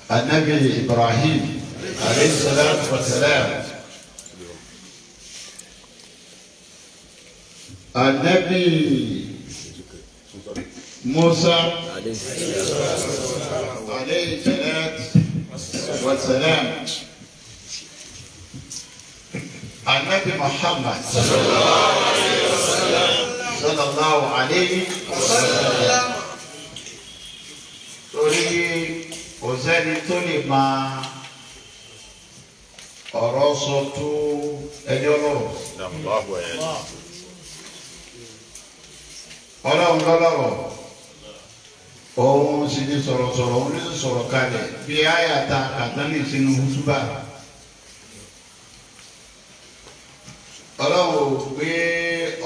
Anabi Ibrahim alayhi salatu wa salam. Anabi Musa alayhi salatu wa salam. Anabi Muhammad sallallahu alayhi wa sallam. Torí kò sẹ́ni tó lè máa ọ̀rọ̀ sọ tó ẹni ọlọ́rọ̀. Ọlọ́run lọ́lọ́rọ̀, òun sì ní sọ̀rọ̀sọ̀rọ̀, òun ní sọ̀rọ̀ kalẹ̀ bí àyàtà kàtánì sínú húsúbà. Ọlọ́run ò gbé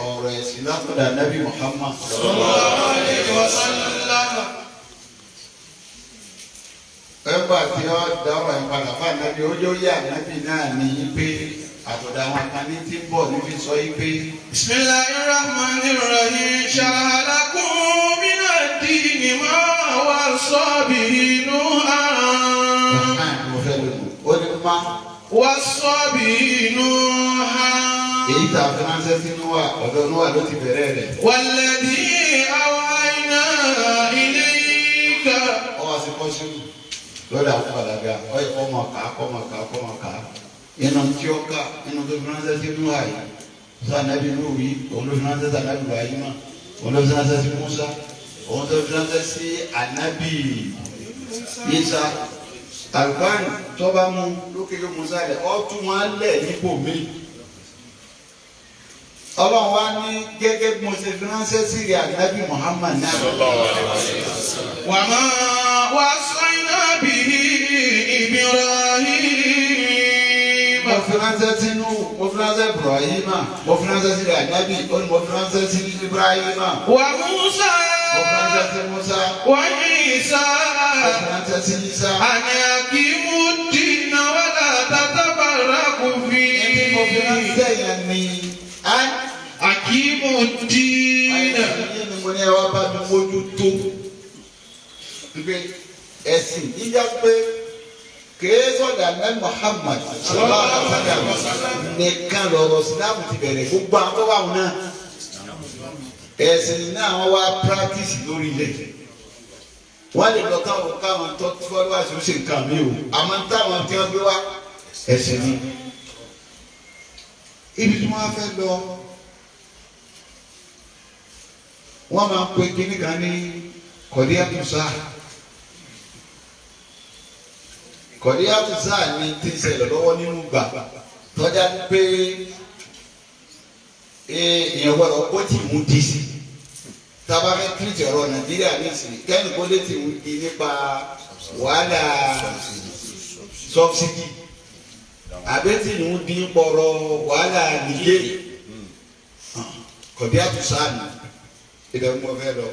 ọ̀rọ̀ ẹ̀sìn látọ̀dọ̀ Ànábì Muhammad. Sallallahu alayhi wa sallam. Ẹgbà tí ó dáwọ̀ ìpadà fún Ànábì, ó yóò yá Ànábì náà ní pé àtọ̀dọ̀ àwọn kan ní tí ń bọ̀ níbi sọ yí pé. Bismillahir Rahmanir Rahim. Sharaha lakum minad-dini ma wassa bihi Nuhan. Mo fẹ́ lò ó ní má. Wassa bihi Nuhan. Èyí tá a fi ránṣẹ́ sí Núwà, ọ̀dọ̀ Núwà ló ti bẹ̀rẹ̀ rẹ̀. Walladhi awhayna ilayka. Ọ wá sí pọ́sibú lọ́dọ̀ àwọn bàlágà, ọ yẹ kọ́ máa kà á, kọ́ máa kà á, kọ́ máa kà á. Inú tí ó kà, inú tó fi ránṣẹ́ sí Núwà yìí, sọ Ànábì Núhù yìí, òun ló fi ránṣẹ́ sí Ànábì Ibrahima, òun ló fi ránṣẹ́ sí Musa, òun ló fi ránṣẹ́ sí Ànábì Isa. Àlùfáàní tó bá mú lókè yóò Musa lẹ̀, ọ́ tún wọn lẹ̀ nípò míì. Ọlọ́run wá ní gẹ́gẹ́ bí mo ṣe fi ránṣẹ́ sí rẹ̀ Ànábì Muhammad náà. Wa ma wassayna bihi Ibrahim. Mo fi ránṣẹ́ sí Nuhu, mo fi ránṣẹ́ Ibrahima, mo fi ránṣẹ́ sí Ànábì, ó ní mo fi ránṣẹ́ sí Ibrahima. Wa Musa. Mo fi ránṣẹ́ sí Musa. Wa Isa. Mo fi ránṣẹ́ sí Isa. An aqimu ddina wa la tatafarraqu Ẹni mo fi fihi. ránṣẹ́ yẹn ni á. Aqimu ddina. Ẹ̀yin ni mo ní ẹ wá bá mi mójútó. Pé ẹ̀sìn yíyá pé kèé sọ̀dà ní Muhammad sallallahu alaihi wasallam nìkan lọ̀rọ̀ sílámù ti bẹ̀rẹ̀ gbogbo àwọn tó wà wọn náà. Ẹ̀sìn náà wọ́n wá practice lórí ilẹ̀. Wọ́n lè lọ káwọn káwọn tó followers ó ṣe nǹkan mi o. Àmọ́ táwọn tí wọ́n gbé wá ẹ̀sìn ni. Ibi tí wọ́n fẹ́ lọ, wọ́n máa ń pe kinní kan ní kọ̀díyàtúnṣá. Kọ̀díyàtúnṣá ni tí ń ṣẹlẹ̀ lọ́wọ́ nínú gbà tọ́já pé èèyàn gbọ́dọ̀ kó tì mú di sí. Tábà fẹ́ tírìtì ọ̀rọ̀ Nàìjíríà nísìnyí, kẹ́ni kó lè tì mú di nípa wàhálà sọ́bsidì àbẹ́tì mú di pọ̀rọ̀ wàhálà nìyé. Kọ̀díyàtúnṣá ni ibẹ̀ mo fẹ́ lọ.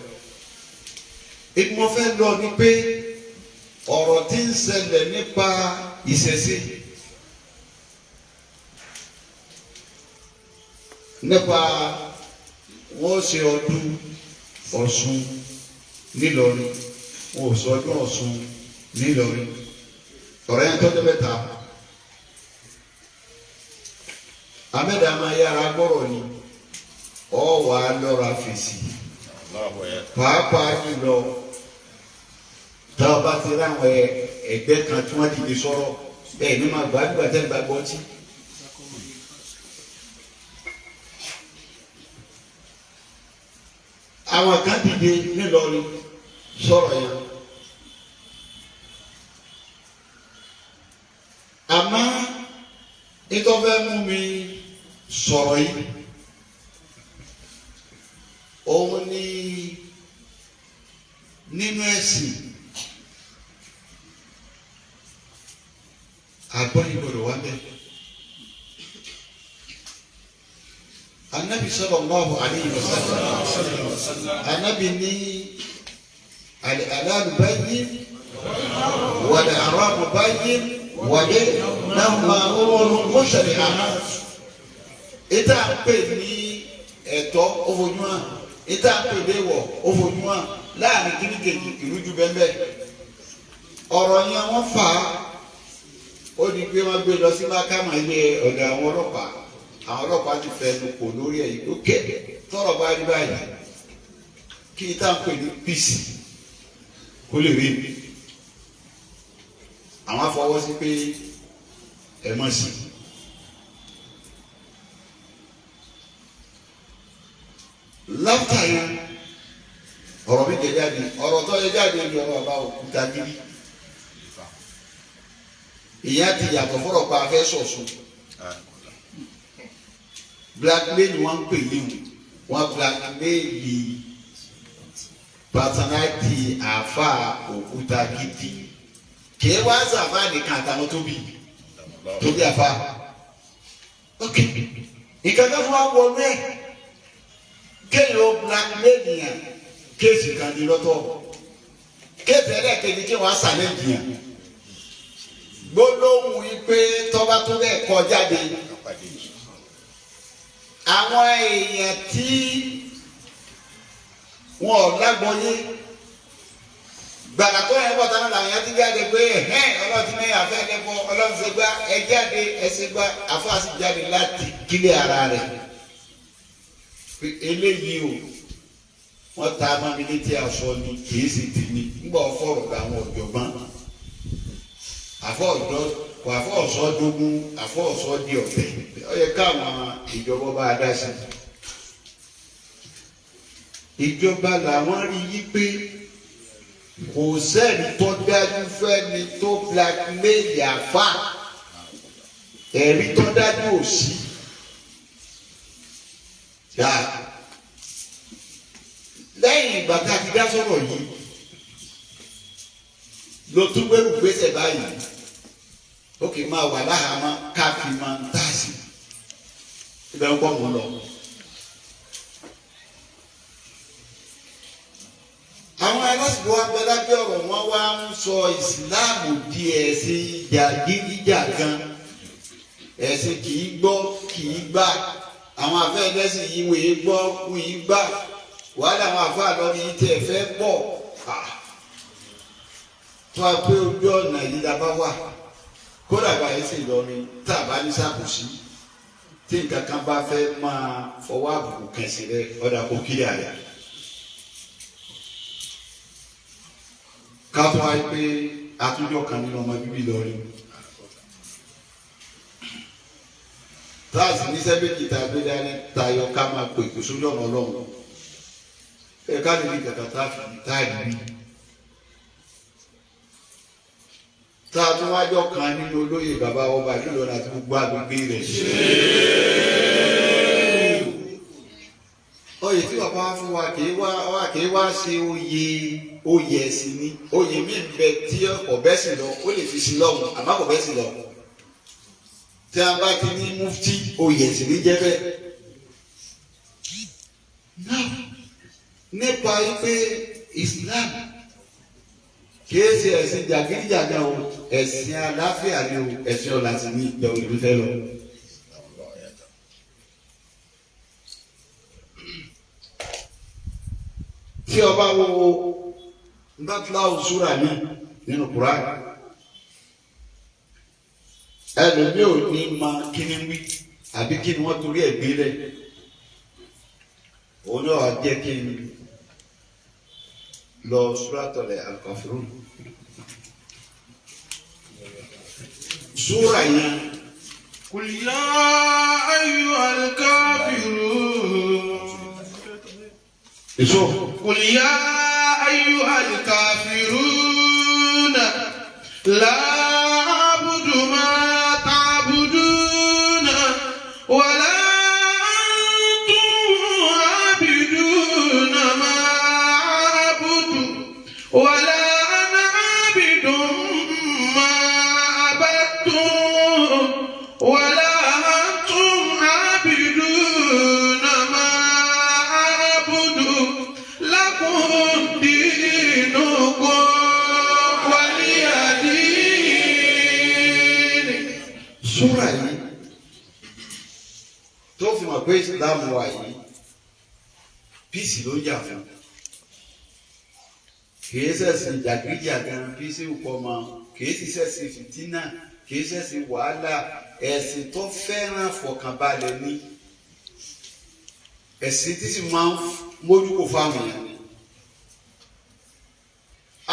Ibi mo fẹ́ lọ ni pé ọ̀rọ̀ tí ń ṣẹlẹ̀ nípa ìṣẹ̀ṣe, nípa wọ́n ṣe ọdún Ọ̀ṣun nílọrin, wọ́n ò ṣe ọdún Ọ̀ṣun nílọrin. Ọ̀rọ̀ yẹn tọ́jú mẹ́ta. Amẹ́dàá máa yára gbọ́rọ̀ ni ọ wà á lọ́ra fèsì. Pàápàá jùlọ tá a bá ti ráwọn ẹgbẹ́ kan tí wọ́n dìde sọ̀rọ̀ ẹ̀ ní máa gbà nígbà tẹ́lẹ̀ bá gbọ́ tí. Àwọn kan dìde nílọrin sọ̀rọ̀ yẹn. Àmọ́ ìtọ́fẹ́ mú mi sọ̀rọ̀ yìí, òun ni nínú ẹ̀sìn àgbọ̀nrín gbọdọ̀ wá bẹ́ẹ̀. Anabi sallallahu alayhi wa sallam, Anabi ní al-halalu bayyin wal-haramu bayyin wa baynahuma umurun mushtabihat. Ìta pè ní ẹ̀tọ́ ó fojú hàn, ìta pè léwọ̀ ó fojú hàn, láàrin kíní kejì ìrújú bẹ́ẹ̀. Ọ̀rọ̀ yẹn wọ́n fà á, ó di pé wọ́n gbé lọ sí mákàmá ilé ọ̀dọ̀ àwọn ọlọ́pàá. Àwọn ọlọ́pàá ti fẹnu kò lórí ẹ̀ yìí ókè tọrọ bá rí báyìí kí tá à ń pè ní peace kó lè rí àwọn afọwọ́sí pé ẹ mọ̀ sí. Láfta yẹn ọ̀rọ̀ mi jẹ jáde, ọ̀rọ̀ tó yẹ jáde ní ọ̀rọ̀ bàbá òkúta gidi. Ìyá ti yàtọ̀ fọ́rọ̀ pa afẹ́ sọ̀sùn. Blackmail wọn ń pè ní o, wọn blackmail personality àfa òkúta gidi. Kì í wá sàfà nìkan àtàwọn tóbi tóbi àfa. Ok, ìkàkẹ́ fún wa wọnú ẹ̀ kéèyàn ó blackmail yẹn kéèsì kan ní lọ́tọ̀, kéèsì ẹlẹ́ẹ̀kejì kí wọ́n á sàlẹ̀jì yẹn gbólóhùn yìí pé tọ́ba tó bẹ́ẹ̀ kọ jáde. Àwọn èèyàn tí wọn ò lágbọ́yé gbàgbà tó yẹn bọ̀ tánà làwọn èèyàn ti jáde pé ẹ̀hẹ́n ọlọ́run ti ní àfẹ́ ẹlẹ́bọ ọlọ́run ṣe gbá ẹ jáde ẹ ṣe gbá àfáàsì jáde láti kílẹ̀ ara rẹ̀ pé eléyìí o wọ́n ta mami létí aṣọ ni kì í sì tèmi ńgbà fọ̀rọ̀ gba àwọn ọ̀jọ̀gbọ́n àfọ̀ ọ̀dọ́ kò àfọ̀ ọ̀sọ́ dógún àfọ̀ ọ̀sọ́ di ọ̀tẹ̀ ó yẹ káwọn ìjọba bá a dá sí i. Ìjọba làwọn rí yí pé kò sẹ́ni tó dájú fẹ́ni tó blackmail àfa ẹ̀rí tó dájú ò sí. Lẹ́yìn ìgbà tá a ti dá sọ̀rọ̀ yìí ló tún gbẹ́rù gbèsè báyìí ó kì í máa wà láhàámọ́ káfí máa ń tà sí ibẹ̀ ń bọ̀ wọ́n lọ. Àwọn alásìkò wa bẹ lábẹ́ ọ̀rọ̀ wọn wá ń sọ ìsìláàmù di ẹ̀sìn jàgídíjàgan, ẹ̀sìn kì í gbọ́ kì í gbà, àwọn afẹ́ ẹlẹ́sìn yìí wọ́n yìí gbọ́ wọ́n yìí gbà, wàhálà àwọn afẹ́ àlọ́ni yìí tẹ̀ fẹ́ pọ̀ tó a pé ojú ọ̀nà yìí la bá wà kódà báyìí sì lọrin tá a bá ní sàkóso tí nǹkan kan bá fẹ́ máa fọwọ́ àbùkù kẹsì rẹ ọ̀dà kò kiri àyà. Ká tó wáyé pé àtúnjọ kan nínú ọmọ bíbí lọrin táàsì ní sẹ́bẹ̀kì tá a gbé dání tayọ ká máa pè kó sójú ọ̀nà ọlọ́run ẹ ká lè rí kàkà tá a fi táàgì bí. Tá a tún wájọ kan nínú olóyè bàbá ọba ìlú àti gbogbo agbègbè rẹ̀. Oyè tí bàbá wa fún wa kì í wá ṣe oyè oyè ẹ̀sìn ni oyè mi ń bẹ tí ọ̀bẹ sì lọ ó lè fi sí lọ́hùn àmọ́ kò bẹ́ sì lọ. Tí a bá ti ní mufti oyè ẹ̀sìn ní jẹ́ bẹ́ẹ̀. Náà nípa pé Islam kìí ṣe ẹ̀sìn jàgídíjàgan o, ẹ̀sìn àlàáfíà ni o, ẹ̀sìn ọ̀la sì ní ìgbà òní fẹ́ lọ. Tí ọba wo ndátìláwò súra mi nínú Kùránì, ẹlòmíì ò ní ma kíni wí àbí kíni wọ́n torí ẹ̀ gbé lẹ̀, òun náà wà jẹ́ kí n lọ súrátọ̀lẹ̀ Al-Kafirun. Súra yẹn. Qul ya ayyuhal kafirun. Èso. Qul ya ayyuhal kafirun. La a'budu ma ta'budun. Wa la antum 'abiduna ma a'budu. Wa la ana 'abidun ma 'abadtum. Wa la antum 'abiduna ma a'budu. Lakum dinukum waliya din. Súra yìí tó fi mọ̀ pé Islam wà yìí píìsì ló ń jà fún, kì Kìí ṣẹ̀sìn jàgídíjàgan bí sí ìkọ́ ọmọ, kìí sì ṣẹ̀sìn fìtínà, kìí ṣẹ̀sìn wàhálà, ẹ̀sìn tó fẹ́ràn fọkànbalẹ̀ ni. Ẹ̀sìn tí sì máa ń mójú kò fáwọn èèyàn ni.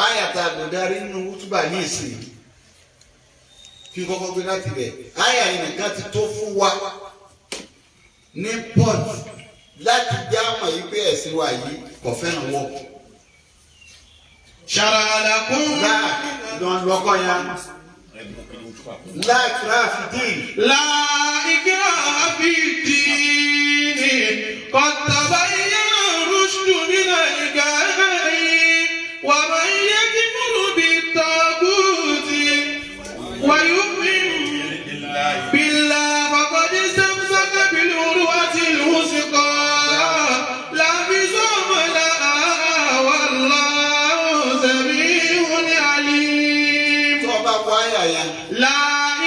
Àyàtà àgbọ̀darí nínú wútúbà ní ìsìn kí n kọ́kọ́ gbé láti bẹ̀. Àyà yìí nìkan ti tó fún wa ní port láti já mọ̀ yìí pé ẹ̀sìn wa yìí kò fẹ́ràn wọ̀. شرع لكم Láà lọ́kọ́ yẹn. Láà fi dín. لا إكراه في الدين قد تبين الرشد من الغي ومن يكفر بالطاغوت ويؤمن بالله فقد استمسك بالعروة الوثقى لا انفصام لها والله سميع عليم. Tó o bá kọ àyà yẹn. لا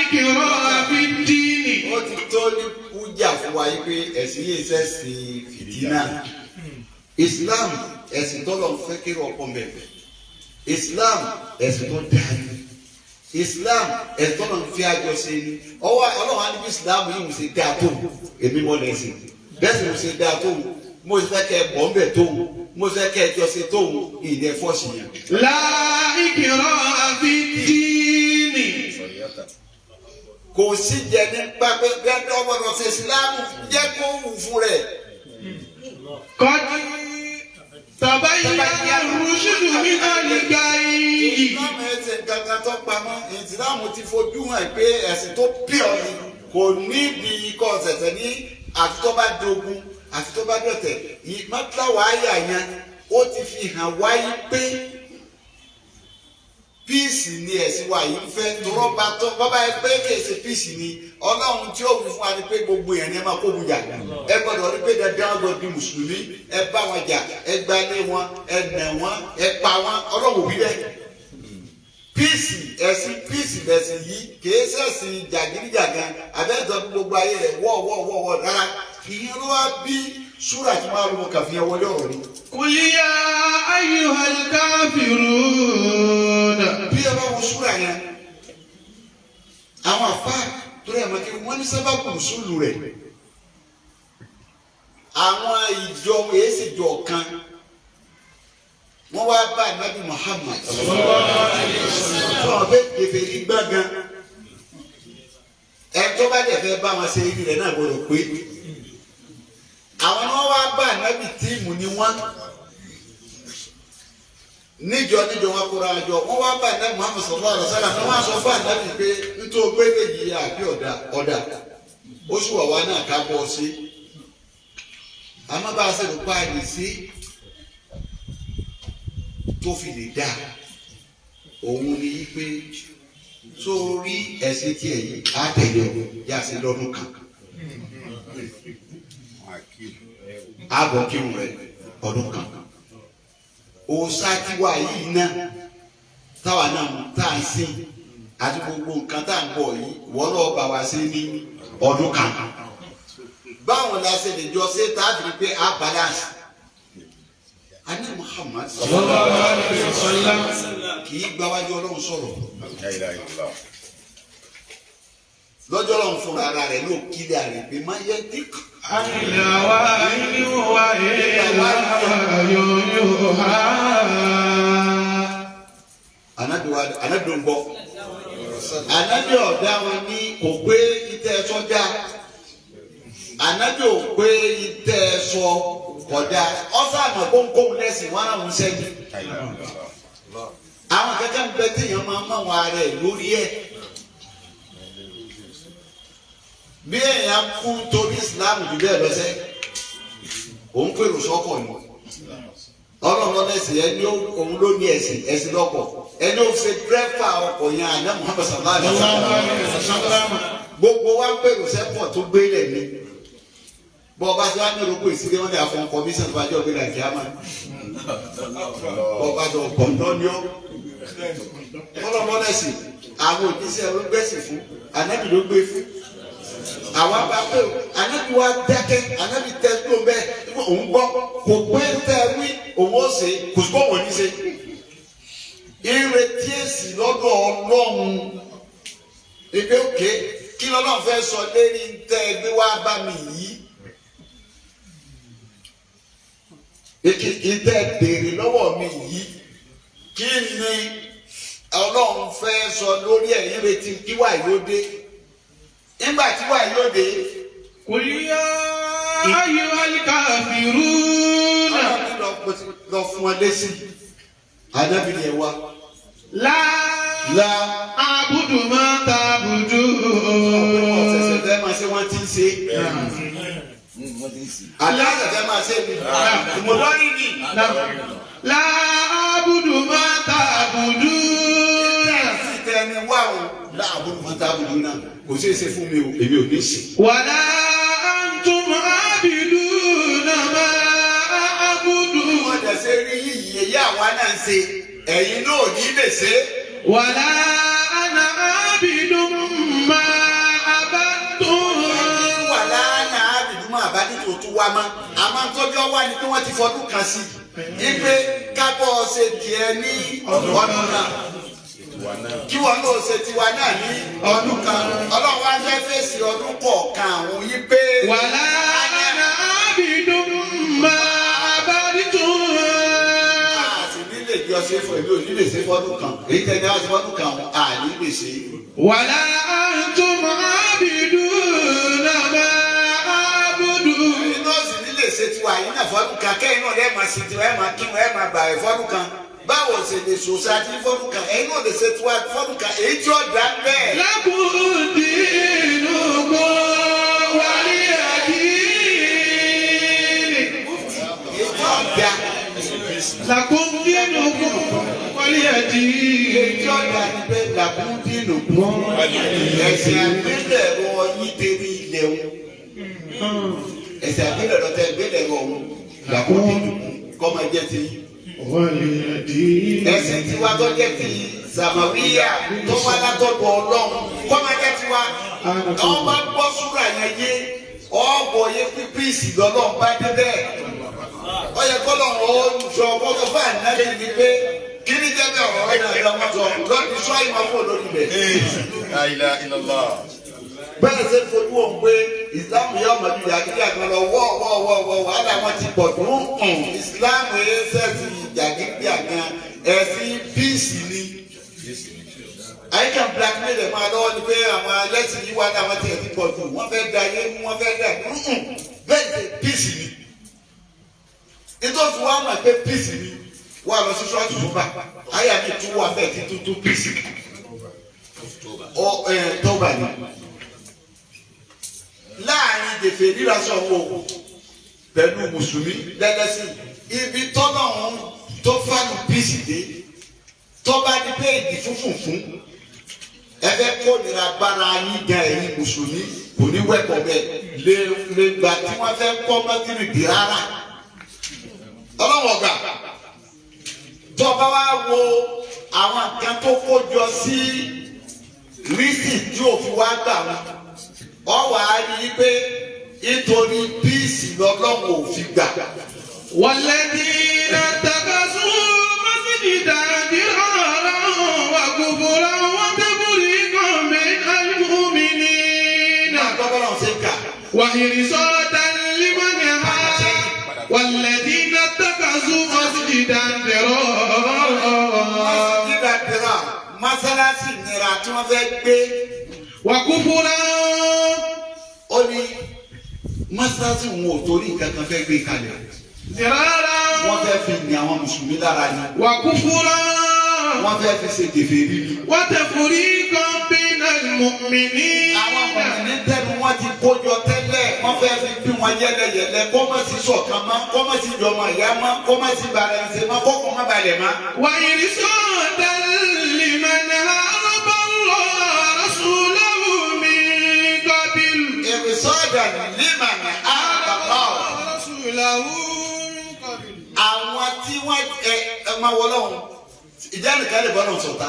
إكراه في الدين. Ó ti tó ní kújà fún wa yìí pé ẹ̀sìn yìí ṣẹ̀sìn fìtínà. Islam ẹ̀sìn tó lọ fẹ́ kéré ọkọ mẹ́fẹ̀. Islam ẹ̀sìn tó dáa ni. Islam ẹ̀sìn tó lọ fi àjọ ṣe ni. Ọwọ́ Ọlọ́run á ní bí Islam yìí ń ṣe dáa tó èmi mọ́ lẹ́sìn. Bẹ́ẹ̀ sì ń ṣe dáa tó mo fẹ́ kẹ́ bọ̀ ń bẹ̀ tó mo fẹ́ kẹ́ jọ ṣe tó ìdẹ fọ́ọ̀sì yẹn. لا إكراه في الدين. Kò sí jẹ nípa pé bẹ́ẹ̀ ọgbọ́dọ̀ ṣe Islam jẹ́ kó wù fún rẹ̀. قد تبين الرشد من الغي. Ìsìlámù ẹsẹ̀ kankan tó pamọ́, ìsìlámù ti fojú hàn pé ẹ̀sìn tó pure ni kò níbi ikọ̀ ṣẹ̀ṣẹ̀ ní àfi tó bá dogun àfi tó bá dọ̀tẹ̀. Ìmọ̀tàwá àyà yẹn ó ti fi hàn wáyé pé píìsì ni ẹ̀sìn wa yìí ń fẹ́ torọ́ bá tó bábá ẹ pé kì í ṣe píìsì ni Ọlọ́run tí ó wù fún wa ni pé gbogbo èèyàn ni ẹ máa kógun jà ẹ gbọ́dọ̀ rí pé dandan gbọ́dọ̀ di mùsùlùmí ẹ bá wọn jà ẹ gbalé wọn ẹ nà wọn ẹ pa wọn Ọlọ́run ò wí bẹ́ẹ̀. Píìsì ẹ̀sìn píìsì lẹ̀sìn yìí kìí ṣẹ̀sìn jàgídíjàgan abẹ́ẹ̀tọ́ gbogbo ayé rẹ̀ wọ́ wọ́ wọ́ wọ́ rárá ìyẹn ló wá bí súrà tí wọ́n á lọ́mọ kàfihàn wọlé ọ̀rọ̀ ni. قل يا أيها الكافرون. Bí ẹ bá wo súrà yẹn àwọn àfa torí ẹ̀ mọ̀ kí wọ́n ní sábàbù sùlù rẹ̀ àwọn ìjọ èsì ìjọ kan wọ́n wá bá Ànábì Muhammad sọ̀rọ̀ pé kèfèrí gbọ̀ngàn ẹ̀ tó bá dẹ̀ fẹ́ bá wọn ṣe ibi rẹ̀ náà gbọ́dọ̀ pé àwọn ni wọ́n wá bá Ànábì tíìmù ni wọ́n níjọ níjọ wọn kóra jọ wọn wá bá Ànábì Muhammad sallallahu alaihi wasallam wọn wá sọ fún Ànábì pé nítorí gbélé yìí àbí ọ̀dà ọ̀dà ó sì wà wá náà ká bọ́ sí àmọ́ bá a ṣe lè pa àyè sí tó fi lè dà òun ni yí pé sórí ẹ̀sìn tiẹ̀ yìí á tẹ̀lé ọ yá sí lọ́dún kan àbọ̀ kírun rẹ̀ ọdún kan òòṣà tiwa yìí náà táwa náà tá à ń sìn àti gbogbo nǹkan tá à ń bọ̀ yìí wọ́n lọ́ọ́ bá wa ṣe ní ọdún kan báwo la ṣe lè jọ ṣe tá a fi pé a balance ani Muhammad kì í gbáwájú Ọlọ́run sọ̀rọ̀ lọ́jọ́ Ọlọ́run fúnra ara rẹ̀ ló kílẹ̀ rẹ̀ pé má yẹ dík. الهوى إن هو إلا يوحى. Anabi wa anabi ń gbọ́ anabi ọ̀dá wọn ní kò pé ìtẹ́ sọ́jà anabi ò pé ìtẹ́ sọ kọjá ọ̀sán àmọ̀ kónkón lẹ́sìn wọn àwọn sẹ́yìn àwọn kankan ń bẹ téèyàn máa ń mọ àwọn ara ẹ̀ lórí ẹ̀ bí èèyàn kú torí Islam jù bẹ́ẹ̀ lọ́sẹ̀ òun pèrò sọ́kọ̀ ni Ọlọ́run lọ́lẹ́sìn ẹni òun ló ní ẹ̀sìn ẹ̀sìn lọ́pọ̀ ẹni ó ṣe dírẹ́fà ọkọ̀ yẹn àná Muhammad sallallahu alaihi wasallam gbogbo wa pèrò sẹ́pọ̀ tó gbé lẹ̀ ní bọ́ ọba tí wàá ní orúkọ ìsílẹ̀ wọn ní àfọ̀n kọmíṣàn tó bá jọ gbéra kíá máa bọ́ ọba tó kọ̀ǹdọ́ ni ó Ọlọ́run lọ́lẹ́sìn àwọn òjíṣẹ́ ló gbẹ̀sìn fún ànábì ló gbé fún àwa bá pé o ànábì wa dákẹ́ ànábì tẹ tó bẹ́ẹ̀ òun gbọ́ kò pé tẹ wí òun ó ṣe kò sí bọ́wọ̀ ní ṣe Ìrètí èsì lọ́dọ̀ Ọlọ́run ìgbé òkè kí lọ́lọ́run fẹ́ sọ lérí tẹ́ ẹ gbé wá bá mi yìí. Ìtẹ́ béèrè lọ́wọ́ mi yìí kí ni Ọlọ́run fẹ́ sọ lórí ẹ̀ ìrètí kí wà yóò dé. Nígbà tí wà yóò dé. قل يا أيها الكافرون Ọlọ́run lọ fún ọ lésì. Ànábì ni ẹ wá. لا La أعبد ما تعبدون ọ̀sẹ̀sẹ̀ fẹ́ máa ṣe wọ́n ti ń ṣe. Aláṣẹ fẹ́ máa ṣe ni. Ìmọ̀lọ́rì ni. لا أعبد ما تعبدون Sì tẹni wá o. Láàbùrù máa tábùdù náà. Kò ṣeé ṣe fún mi o. Èmi ò ní ṣe. ولا أنتم عابدون ما أعبد Wọ́n dẹ̀ ṣe rí yìí èyí àwa náà ń ṣe. Ẹ̀yin náà ò ní lè ṣe. ولا أنا عابد ما عبدتم Wà lánàá àbìdúmọ̀ àbádìtò tó wá mọ́. Àmọ́ tọ́jú wá ni pé wọ́n ti fọdún kan sí i. Ipe kábọ̀ ṣe tiẹ̀ ní ọdún kan. Kí wọn náà ṣe tiwa náà ní ọdún kan. Ọlọ́run wá fẹ́ fèsì ọdún kọ̀ọ̀kan àwọn yìí pé. ولا أنا عابد ما عبدتم Àti nílé ìjọ ṣe fún èmi ò ní lè ṣe fọdún kan. Èyí tẹ́ ní wá ṣe fọdún kan àní lè ṣe. ولا أنتم عابدون ما أعبد Èmi náà sì ní lè ṣe tiwa yìí náà fọdún kan kẹ́yìn náà lẹ́ẹ̀ máa ṣe tiwa ẹ̀ máa kírun ẹ̀ máa gbààwẹ̀ fọdún kan. Báwo ṣe lè ṣòṣe àti fọdún kan ẹ̀yin náà lè ṣe tiwa fọdún kan èyí tí ó dá bẹ́ẹ̀. لكم دينكم ولي دين Èyí tí ó dá لكم دينكم ولي èyí دين tí ó dá ni pé làkúndínù kún. Ẹ̀sìn àgbélẹ̀rọ yín tẹ̀lé ilẹ̀ wọn. Ẹ̀sìn àgbélẹ̀rọ tẹ gbélẹ̀rọ ọ̀hún làkúndínù kún kọ́ máa jẹ́ ti yín. ولي دين Ẹ̀sìn tiwa tó jẹ́ ti sàmàwíyà tó wá látọ̀dọ̀ Ọlọ́run kọ́ máa jẹ́ tiwa. Àwọn bá gbọ́ súrà yẹn yé ọ̀bọ̀ yé pípíìsì lọ́lọ́run bá dé bẹ́ẹ̀. Ó yẹ kọ́lọ́run ó sọ kọ́kọ́ fún ànábì ni pé kí ni jẹ́ bẹ́ẹ̀ ọ̀rọ̀ ẹ̀ náà lọ́wọ́ sọ lọ́dún sọ ìmọ̀ fún olórí bẹ̀. La ilaha illallah. Bẹ́ẹ̀ ṣe fojú òun pé ìsìláàmù yóò mọ̀ ju jàgídíjàgan lọ wọ́ wọ́ wọ́ wọ́ wàhálà wọn ti pọ̀ tó ìsìláàmù yẹn ṣẹ̀sìn jàgídíjàgan ẹ̀sìn píìsì ni. Àyíká blackmail ẹ̀ máa lọ́wọ́ ni pé àwọn ẹlẹ́sìn yìí wà láwọn tiẹ̀ ti pọ̀ jù wọ́n fẹ́ da ayé mú wọ́n fẹ́ da bẹ́ẹ̀ ṣe píìsì ni. Nítorí wàá mọ̀ pé píìsì ni wàá lọ sí ṣọ́ọ̀tù tó bá àyà mi tún wà bẹ́ẹ̀ ti tuntun píìsì. Ọ ẹ̀ tọ́ba ni láàrin gèfè ríra sọ̀wọ́ pẹ̀lú mùsùlùmí lẹ́lẹ́sìn ibi tọ́nà ọ̀hún tó fánù píìsì dé tọ́ba ní pé ìdí funfun fún ẹ fẹ́ kó nira bára yín gan ẹ̀yin mùsùlùmí kò ní wẹ̀kọ̀ bẹ́ẹ̀ lè lè gbà tí wọ́n fẹ́ kọ́ mọ́tìrì dì rárá ọlọ́wọ́ gbà tọ́ba wa wo àwọn nǹkan tó kó jọ sí rísì tí òfin wá gbà wọn ọ wà á rí i pé nítorí píìsì lọ́lọ́run ò fi gbà. والذين اتخذوا مسجدا ضرارا وكفرا وتفريقا بين المؤمنين Bọ́lá ṣe ń kà. وإرصادا لمن هاد والذين اتخذوا مسجدا ضرارا Nígbà pẹ̀lú mọ́sálásí nira tí wọ́n fẹ́ gbé وكفرا ó ní mọ́sálásí wọn ò torí nǹkan kan fẹ́ gbé kalẹ̀. ضرارا Wọ́n fẹ́ fi ní àwọn mùsùlùmí lára ni. وكفرا Wọ́n fẹ́ fi ṣe kèfèrí ni. وتفريقا بين المؤمنين Àwọn mùsùlùmí tẹnu wọn ti kójọ tẹ́lẹ̀ wọ́n fẹ́ fi bí wọn yẹ́lẹyẹ̀lẹ kó má sí ṣọ̀kan mọ́ kó má sí jọmọ ìyá mọ́ kó má sí bara ẹni ṣe mọ́ kókó má balẹ̀ mọ́. وإرصادا لمن حارب الله رسوله من قبل Ìrìsọ́dà límànà àbàbà رسوله من قبل àwọn tí wọ́n ẹ ẹ máa wọ lọ́hùn ìjà nìkan lè bọ́ lọ́hùn sọ̀tá.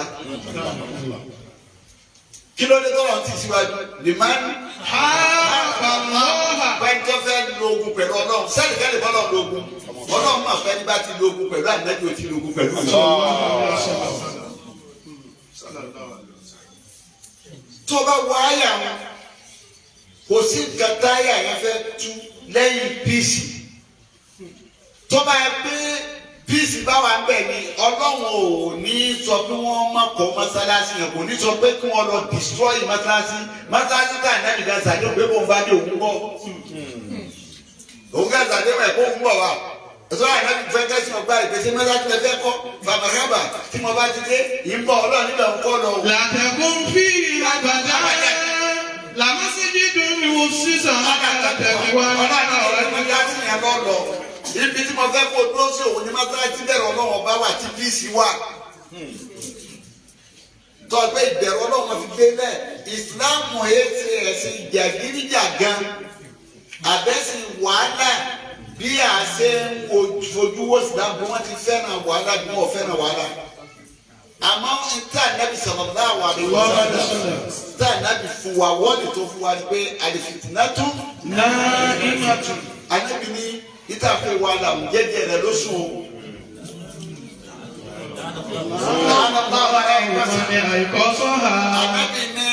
Kí ló dé tọ́lọ̀ ti síwájú? Lèmánì حارب الله pẹ́ńtọ́ fẹ́ lógun pẹ̀lú ọlọ́run sẹ́ni kẹ́lẹ́ bọ́ lọ́run lógun ọlọ́run máa fẹ́ nígbà tí lógun pẹ̀lú ànájú ò ti lógun pẹ̀lú ọlọ́run. Tó bá wọ àyà wọn, kò sí nǹkan táyà yẹn fẹ́ tú lẹ́yìn peace. Tó bá yẹ pé peace bá wà ń bẹ̀ ni, Ọlọ́run ò ní sọ pé wọ́n má kọ́ mọ́sálásí yẹn, kò ní sọ pé kí wọ́n lọ destroy mọ́sálásí. Mọ́sálásí ká náà nìkan sàdéhùn pé bóun bá dé òun bọ̀. Òun ká sàdéhùn ẹ̀ kó òun bọ̀ wá. Ẹ̀sọ́ àná fẹ́ kẹ́sì ọgbà ìpèsè mọ́sálásí lẹ fẹ́ kọ́ fàmàkàbà tí mo bá ti dé ìbọ̀ Ọlọ́run níbẹ̀ ń kọ́ lọ. لا تكن فيه أبدا لمسجد أسس على التقوى. Ọlọ́run yẹn lọ lọ. Ibi tí mo fẹ́ kó dúró sí òun ní mọ́sálásí bẹ̀rù Ọlọ́run ọba wà tí peace wà. Tọ́gbẹ́ ìbẹ̀rù Ọlọ́run fi gbé lẹ̀. Ìsìláàmù yẹn ti ẹ̀sìn jàgídíjàgan. Àbẹ́sìn wàhálà bí a ṣe ń fojú wo Ìsìláàmù bí wọ́n ti fẹ́ràn wàhálà bí wọ́n fẹ́ràn wàhálà. Àmọ́ níta Nábì sallallahu alaihi wasallam níta Nábì fún wa wọ́ọ̀lì tó fún wa ni pé àlìfìtìnátù نائمة. Ànábì ní ìta pé wàhálà ń jẹ́jẹ́ rẹ̀ lóṣù o. من أيقظها. Ànábì ní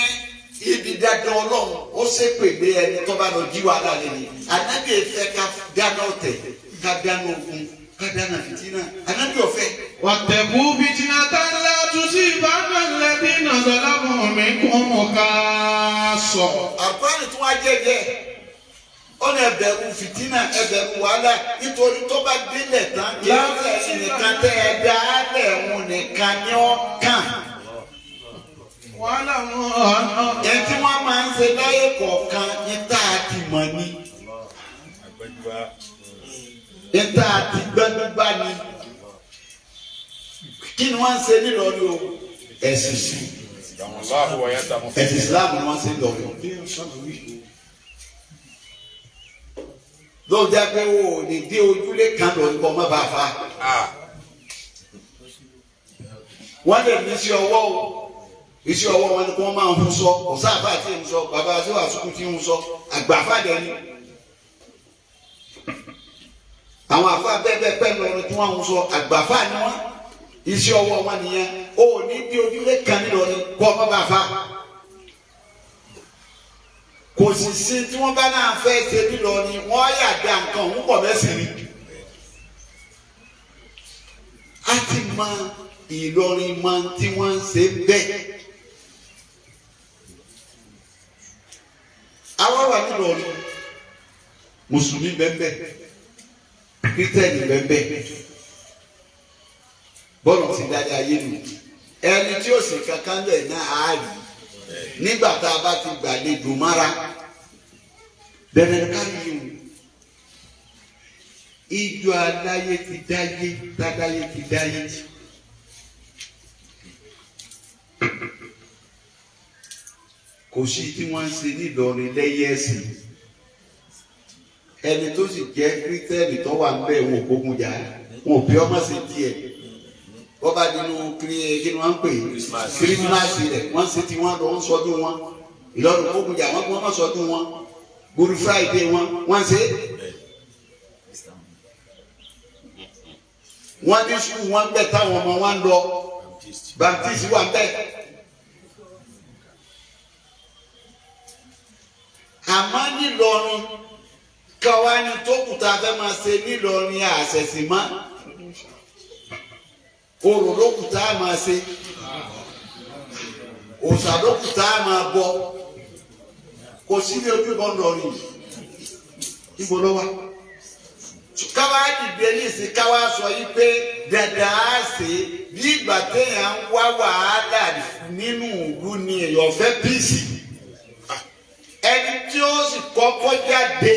ibi dandan Ọlọ́run ó ṣépè lé ẹni tó bá lọ jí wàhálà lé ní. Ànábì fẹ́ ká dáná ọ̀tẹ̀, ká dáná ogun, ká dáná fìtínà. Ànábì ò fẹ́. واتقوا فتنة لا تصيبن الذين ظلموا منكم خاصة. Àkùránì tí wọ́n á jẹ́jẹ́ ó ní ẹ bẹ̀rù fìtínà, ẹ bẹ̀rù wàhálà, nítorí tó bá délẹ̀ tán kí ẹ fẹ́ nìkan tẹ́ ẹ dá lẹ̀ ń nìkan ní ọ́ kàn. واعلموا أن Ẹ tí wọ́n máa ń ṣe láyé kọ̀ọ̀kan ní tá a ti mọ̀ ni, ní tá a ti gbẹ́dúgbà ni. Kí ni wọ́n ń ṣe nílọrin o? Ẹ̀sìn sí ẹ̀sìn Islam ni wọ́n ń ṣe nílọrin. Lóò jẹ́ pé o ò lè dé ojúlé kan lọ nípa ọmọ bá a fa. Wọ́n lè ní iṣẹ́ ọwọ́ o, iṣẹ́ ọwọ́ wọn ni kí wọ́n máa ń hun sọ. Kò sáàfà tí ń sọ, bàbá aṣọ àsukù tí ń sọ, àgbàfà dẹ̀ ni. Àwọn àfa bẹ́ẹ̀ bẹ́ẹ̀ pẹ́ lọ́run tí wọ́n ń sọ, àgbàfà ni wọ́n. Iṣẹ́ ọwọ́ wọn nìyẹn. O ò ní dé ojúlé kan nílọrin kó ọmọ bá a fa. Kò sì sí tí wọ́n bá náà fẹ́ ṣe nílọrin, wọ́n yà dá nǹkan òun pọ̀ mẹ́sìn ni. A ti mọ Ìlọrin mọ tí wọ́n ń ṣe bẹ́ẹ̀. Àwa wà nílọrin, mùsùlùmí bẹ́ẹ̀, kírísítẹ́nì bẹ́ẹ̀, bọ́ọ̀lù ti dáadáa ayé nù. Ẹni tí ó sì kankan lẹ̀ náà á rí nígbà tá a bá ti gbàlejò mára dandan ká yí o. Ijó aláyé ti dáyé, tádáyé ti dáyé. Kò sí tí wọ́n ń ṣe nílọrin lẹ́yìn ẹ̀sìn. Ẹni tó sì jẹ́ kírísítẹ́nì tó wà ń bẹ̀ wọn ò kógun jà, wọn ò bí ọmọ sí tiẹ̀. Wọ́n bá nínú kí ni wọ́n ń pè é, kírísímàsì rẹ̀, wọ́n ṣe tí wọ́n lọ ń sọdún wọn. Ìlọrin kógun jà wọ́n kí wọ́n má sọdún wọn. Good Friday wọn wọ́n ṣe. Wọ́n ní sùkúù wọn bẹ̀ táwọn ọmọ wọn lọ, Baptist wà bẹ́ẹ̀. Àmọ́ nílọrin káwa ni tó kùtà fẹ́ máa ṣe nílọrin àṣẹ̀sìn mọ́. Orò ló kùtà máa ṣe, òòṣà ló kùtà máa bọ. Kò sí ní ojú ìbọn lọrin ibo ló wà. Káwa dìde nísìn, káwa sọ yìí pé dàdà á ṣe bí ìgbà téèyàn ń wá wàhálà nínú ìlú ni èèyàn fẹ́ píìsì. Ẹni tí ó sì kọ́kọ́ jáde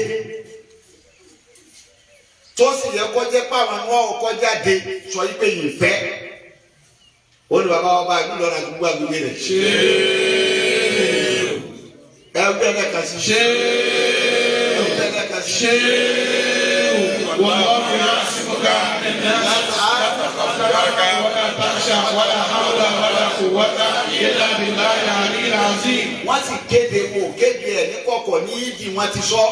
tó sì yẹ kó jẹ́ pé àwọn ni wọ́n kọ́ jáde sọ yìí pé yìí fẹ́. Ó ní bàbá wa bá ìlú lọ́nà àdúgbò àgbègbè rẹ̀. Ẹ ń bẹ́ẹ̀ lẹ́ka sí. Ẹ ń bẹ́ẹ̀ lẹ́ka sí. والله يعصمك من الناس ولا تخشى ولا حول ولا قوة إلا بالله العلي العظيم. Wọ́n sì kéde wò kéde ẹ̀ ní kọ̀kọ̀ ní ìdí wọn ti sọ.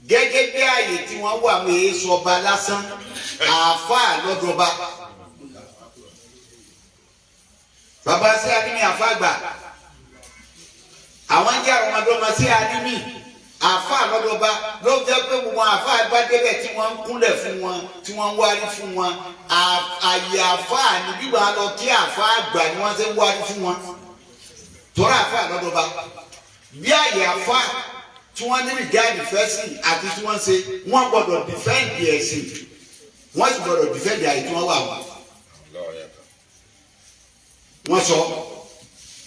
Gẹ́gẹ́ bí ààyè tí wọ́n wà wọ́n èé sọba lásán, àáfàá lọ́dọ̀ba. Bàbá sí Alimi àfàgbà àwọn jẹ́ àwọn ọmọdé sí Alimi àfa lọ́dọ̀ba ló jẹ́ pé gbogbo àfa àgbàdébẹ̀ tí wọ́n ń kúnlẹ̀ fún wọn tí wọ́n ń wárí fún wọn àyè àfa ní gbígbà lọ kí àfa àgbà ni wọ́n ṣe ń wárí fún wọn tọ́ra àfa lọ́dọ̀ba bí àyè àfa tí wọ́n ní rìgáàdì fẹ́sìn àti tí wọ́n ṣe wọ́n gbọ́dọ̀ dìfẹ́ǹdì ẹ̀sìn wọ́n sì gbọ́dọ̀ dìfẹ́ǹdì àyè tí wọ́n wà wọ́n. Wọ́n sọ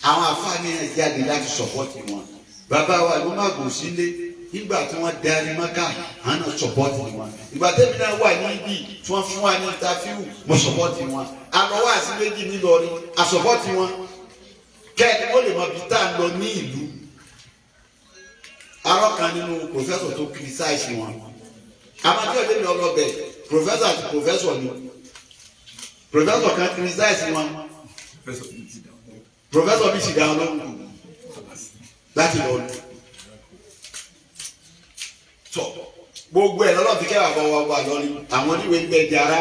àwọn àfa ní ẹ̀ jáde láti sọ̀pọ̀tì wọn. Bàbá wa ló má gùn sílé nígbà tí wọ́n darí mọ́ká àwọn náà sọ̀pọ̀tì wọn. Ìgbà tẹ́mi náà wà níbí tí wọ́n fún wa ní ìtafíù mo sọ̀pọ̀tì wọn. Àlọ́wọ́ àti méjì nílọrin àsọ̀pọ̀tì wọn. Kẹ́ẹ̀ni ó lè mọ ibi tá à ń lọ ní ìlú. Arọ́ kan nínú pòfẹ́sọ̀ tó kìrìsáìsì wọn. Àmọ́ tí ọ̀dẹ́ mi ọlọ́bẹ̀ pòfẹ́sọ̀ àti pòfẹ́sọ̀ ni. Pòfẹ́sọ̀ kan kìrìsáìsì wọn. Pòfẹ́sọ̀ bí sì dáhùn lóhùn láti lọ lù. Tọ gbogbo ẹ̀ lọ́lọ́ fi kẹ́wàá bọ̀ wá wà lọ́rí. Àwọn oníwèé ń bẹ jàrá,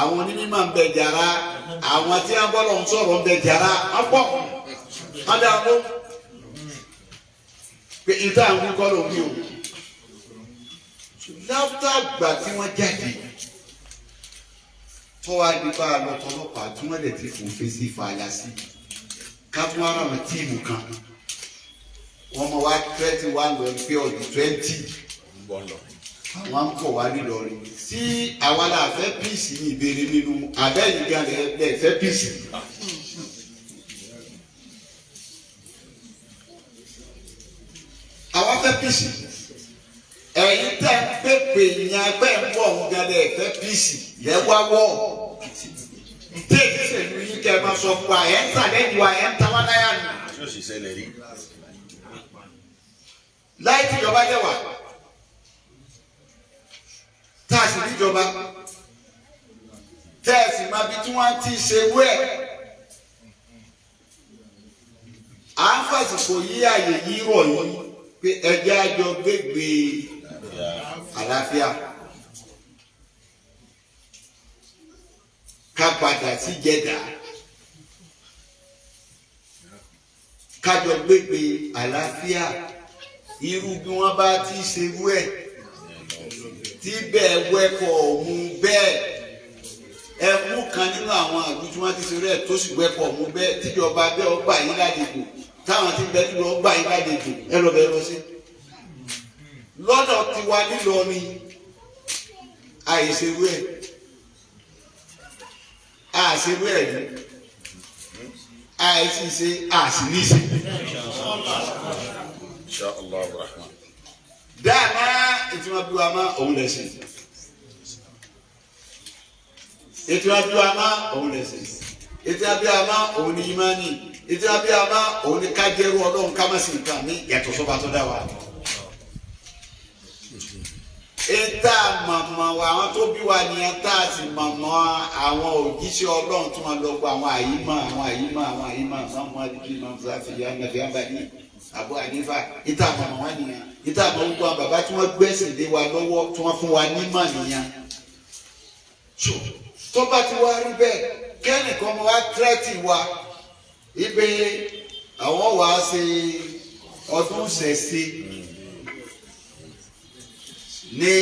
àwọn onímọ̀ ń bẹ jàrá, àwọn tí wọ́n bọ́ lọ́hùn sọ̀rọ̀ ń bẹ jàrá, wọ́n pọ̀ wọ́n dáhùn lóhùn. Pé ìta àwọn kíkọ́ ló wí o. Láfíà gbà tí wọ́n jáde tó wá ní bá a lọ tọlọ́pàá tí wọ́n lè ti fòfin sí fàlà sí ká tún ara wọn tíìmù kan wọ́n mọ wá 21 lọ pé ọdún 20 àwọn ń bọ̀ wá nílọrin sí àwa la fẹ́ píìsì ní ìbéèrè nínú abẹ́yìn gan lẹ́ fẹ́ píìsì. Àwa fẹ́ píìsì ẹ̀yin tẹ́ ń pèpè yẹn agbẹ́ ń bọ̀ ń gan lẹ́ fẹ́ píìsì lẹ́ wá wọ̀ téèkì sèlú yín kẹ́ ẹ máa sọ fún wa ẹ̀ ń tà lẹ́yìn wa ẹ̀ ń ta wá láyà nù. Láì tìjọba jẹ́ wà tá a sì níjọba tẹ́ ẹ sì máa bí tí wọ́n ti ṣe wẹ́ à ń fàsìkò yí àyè yí rọ̀ yìí pé ẹjẹ́ àjọ gbégbé àlàáfíà ká padà sí Jẹ̀dá kájọ gbégbé àlàáfíà irú bí wọ́n bá ti ṣe wẹ́ tí bẹ́ẹ̀ wẹ́kọ̀ ọ̀hún bẹ́ẹ̀ ẹ mú kan nínú àwọn àlù tí wọ́n ti ṣe rẹ̀ tó sì wẹ́kọ̀ ọ̀hún bẹ́ẹ̀ tíjọba bẹ́ẹ̀ ọgbà yín lálejò táwọn ti bẹ́ẹ̀ tí wọ́n gbà yín lálejò ẹ lọ bẹ́ẹ̀ lọ sí. Lọ́dọ̀ tiwa nílọrin àìṣerú ẹ̀ àṣerú ẹ̀ ní àìṣiṣe àṣìníṣe. Insha Allah rahman. Dáàmà ìtura bí wa má òun lè ṣe. Ìtura bí wa má òun lè ṣe. Ìtura bí wa má òun ní ìmánì. Ìtura bí wa má òun ní kájẹ́rú ọlọ́run ká má sì nǹkan mi yàtọ̀ sọ́ba tó dá wa. Ìta mọ̀mọ́ wa àwọn tó bí wa nìyẹn tá a sì mọ̀mọ́ àwọn òjíṣẹ́ ọlọ́run tí wọ́n lọ gbọ́ àwọn àyímọ̀ àwọn àyímọ̀ àwọn àyímọ̀ àwọn ọmọdé máa ń sáfì yá nàfẹ́ àbáyé Abu Hanifa ìta mọ̀mọ́ wa nìyẹn ìta àmọ́ gbogbo àwọn bàbá tí wọ́n gbẹ́sìn lé wa lọ́wọ́ tí wọ́n fún wa nímọ̀ nìyẹn. Tó bá ti wá rí bẹ́ẹ̀ kẹ́nìkan wá tírẹ́tì wa ibi àwọn wà á ṣe ọdún ṣẹ̀ṣe ní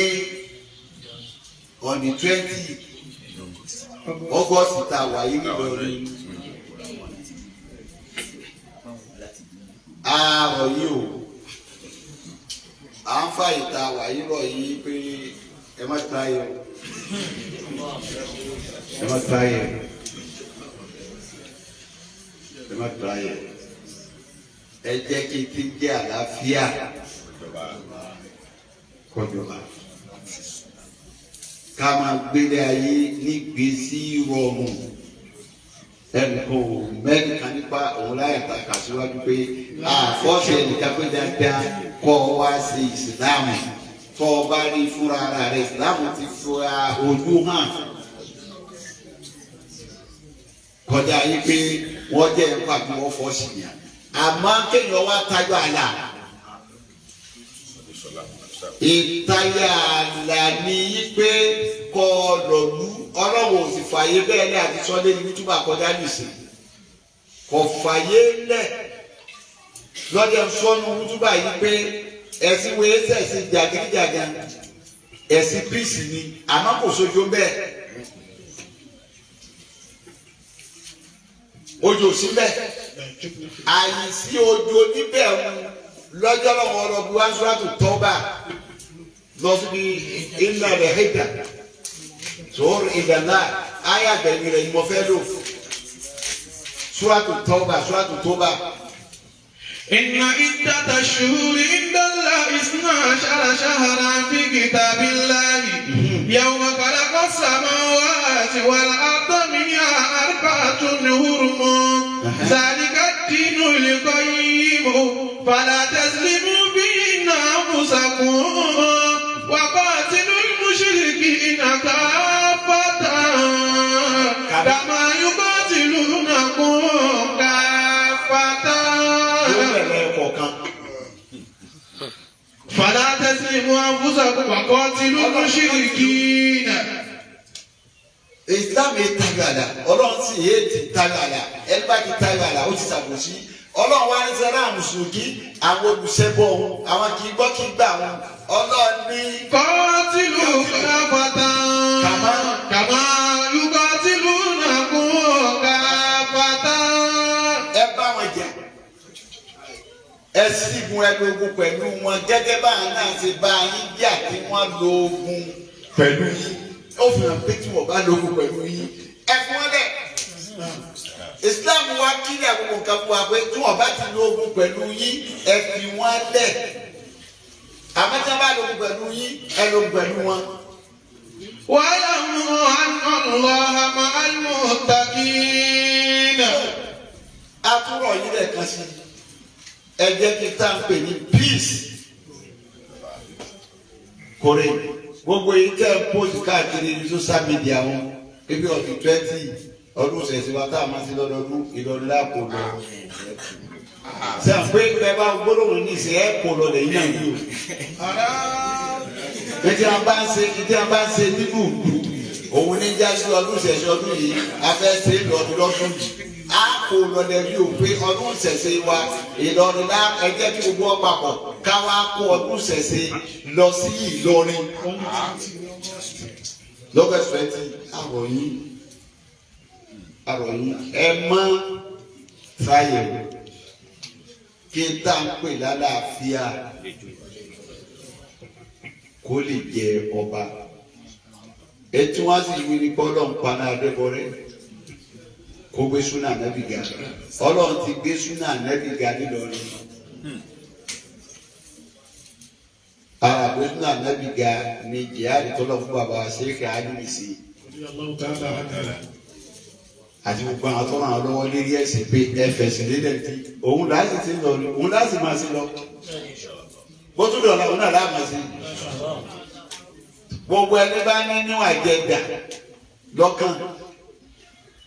on the 20 August tá a wà yìí lórí àárọ̀ yìí o à ń fa ìta wàyí rọ̀ yìí pé ẹ má ta yẹ ẹ má ta yẹ ẹ má ta yẹ ẹ jẹ́ kí n ti jẹ́ àlàáfíà kọjọba ká máa gbélé ayé nígbèsí rọrùn ẹnìkan ò mẹ́nìkan nípa òun láyà ta kà síwájú pé àfọ́sẹ̀ ẹnìkan pé dáadáa kọ́ wá sí ìsìláàmù tọ́ ọ bá rí fúnra ara rẹ̀ ìsìláàmù ti fura ojú hàn kọjá yìí pé wọ́n jẹ́ ẹ̀kọ́ àbí wọ́n fọ́ sí yàn àmọ́ kéèyàn wá tayọ àlà ìtayà àlà ni yí pé kọ́ ọ lọ́lú ọlọ́wọ́ òsì fààyè bẹ́ẹ̀ ní àti sọ́lé ní túbà kọjá nìsín. Kò fàyè lẹ̀ lọ́jọ́ sọ́nù wútúbà yìí pé ẹ̀sìn wo ẹ̀sìn jàgídíjàgan, ẹ̀sìn píìsì ni, àmọ́ kò sójú bẹ́ẹ̀. Ojú ò sí bẹ́ẹ̀, àyìísí ojú oníbẹ̀ lọ́jọ́ lọ́wọ́ ọlọ́bí wá sùràtù tọ́ba lọ síbi iná rẹ̀ hẹ́dà sọ̀rọ̀ ìdáná ayé àgbẹ̀yìn rẹ̀ ni mo fẹ́ lò sùràtù tọ́ba sùràtù tọ́ba. إن عدة الشهور عند الله 12 شهرا في كتاب الله يوم خلق السماوات والأرض منها 4 حرم ذلك الدين القيم فلا تظلموا فيهن أنفسكم وقاتلوا المشركين كافة كما يقاتلونكم كافة. فلا تسلموا أنفسكم وقاتلوا المشركين. Islam yìí tayọ àlà, Ọlọ́run sì yé ti tayọ àlà, ẹni bá ti tayọ àlà ó ti ṣàbòsí. Ọlọ́run wá ní sẹ́rẹ́ àwọn mùsùlùmí, àwọn olùṣẹ́bọ̀ òun, àwọn kì í gbọ́ kì í gbà wọn. Ọlọ́run ní. Kọ́tìlù káfàtà kàmá yúkọ́tìlù nàkún káfàtà. Ẹ bá wọn jà, ẹ sígun ẹ lógun pẹ̀lú wọn gẹ́gẹ́ báwọn náà ṣe bá yín jà tí wọ́n lo ogun pẹ̀lú yín. Ó fi hàn pé tí wọ́n bá lo ogun pẹ̀lú yín, ẹ fún wọn lẹ̀. Islam wa kílẹ̀ gbogbo nǹkan fún wa pé tí wọ́n bá ti lo ogun pẹ̀lú yín, ẹ fi wọ́n lẹ̀. Àmọ́ tí wọ́n bá lo ogun pẹ̀lú yín, ẹ lo ogun pẹ̀lú wọn. Wa'lamu anna Allaha ma'al muttaqin. Atúrọ̀ yìí lẹ̀ kan sí ẹ jẹ́ kí tá à ń pè ní peace. Kórè gbogbo yìí tẹ́ ń post káàkiri ní social media wọn ebi ọdún 20 ọdún ṣẹ̀ṣẹ̀ wa tá a máa ṣe lọ́dọọdún Ìlọrin lápò lọ. Ṣé à ń pé bẹ́ẹ̀ bá gbólóhùn ní ìṣe ẹ̀ kò lọ lẹ́yìn náà yìí o. Ìdí à bá ń ṣe ìdí à bá ń ṣe nínú ìlú òun ní jásí ọdún ṣẹ̀ṣẹ̀ ọdún yìí a fẹ́ ṣe lọ́dún lọ́dún yìí. A kò lọ lẹ́rí o pé ọdún ṣẹ̀ṣẹ̀ wa Ìlọrin lá ẹ jẹ́ kí gbogbo ọ̀pápọ̀ ká wá kó ọdún ṣẹ̀ṣẹ̀ lọ sí Ìlọrin. Lọ́gọ̀sì 20 àròyìn àròyìn ẹ mọ́ sáyẹ̀wò kí n tá n pè lálàáfíà kó lè jẹ ọba. Ètí wọn sì wí ní bọ́lọ̀ ń paná adébọrẹ́ kó gbé súnà nẹ́bì ga. Ọlọ́run ti gbé súnà nẹ́bì ga nílọrin. Ara gbé súnà nẹ́bì ga ni jihadi tọ́lọ̀ fún bàbá Sheikh Alimi sí. Àti gbogbo àwọn tó ràn án lọ́wọ́ lérí ẹ̀sìn pé ẹ fẹ̀sìn lélẹ̀ tí òun láti ti lọ ni òun láti máa sí lọ. Bó tún dọ̀la òun náà láàmú sí. Gbogbo ẹni bá ní níwọ̀n àjẹgbà lọ́kàn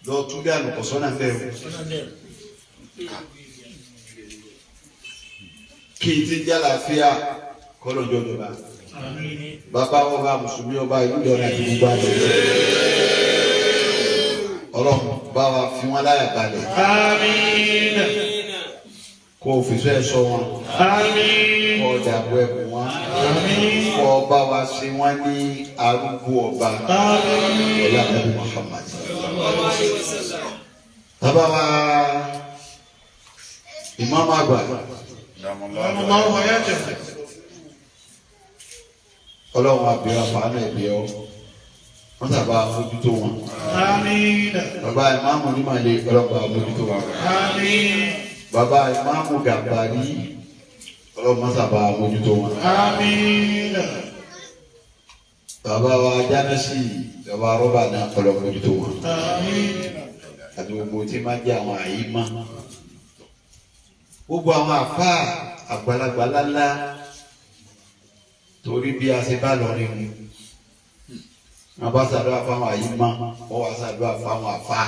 lọ tún bí àlùkò sọ́nà fẹ́ o. Kí n ti jẹ́ àlàáfíà kọ́lọ̀ jọjọba. Bàbá ọba Mùsùlùmí ọba ìlú Ìlọrin àti gbogbo àgbẹ̀. Ọlọ́run bá wa fi wọ́n láyà balẹ̀. Àmín. Kó o fi sọ ẹ sọ wọn. Àmín. Kó o dàbò ẹ̀bùn wọn. Àmín. Kó o bá wa ṣe wọ́n ní arúgbó ọba. Àmín. Ọlá Ànábì Muhammad. Bàbá wa Ìmáàmù àgbà. Ọlọ́run àbíọ́ àfààní ẹ̀bíọ́ wọ́n sábà mójútó wọn. Àmín. Bàbá ìmáàmù onímọ̀lẹ́ ọlọ́run bá mójútó wọn. Àmín. Bàbá ìmáàmù Gàmbàrí ọlọ́run sábà mójútó wọn. Àmín. Bàbá wa Jánásì bàbá rọ́bà náà ọlọ́run mójútó wọn. Àmín. Àti gbogbo tí máa jẹ́ àwọn àyímá. Gbogbo àwọn àfáà àgbàlagbà lálá torí bí a ṣe bá lọ rí mu. Wọ́n bá ṣàdúrà fáwọn àyímá, wọ́n wá ṣàdúrà fáwọn àfáà.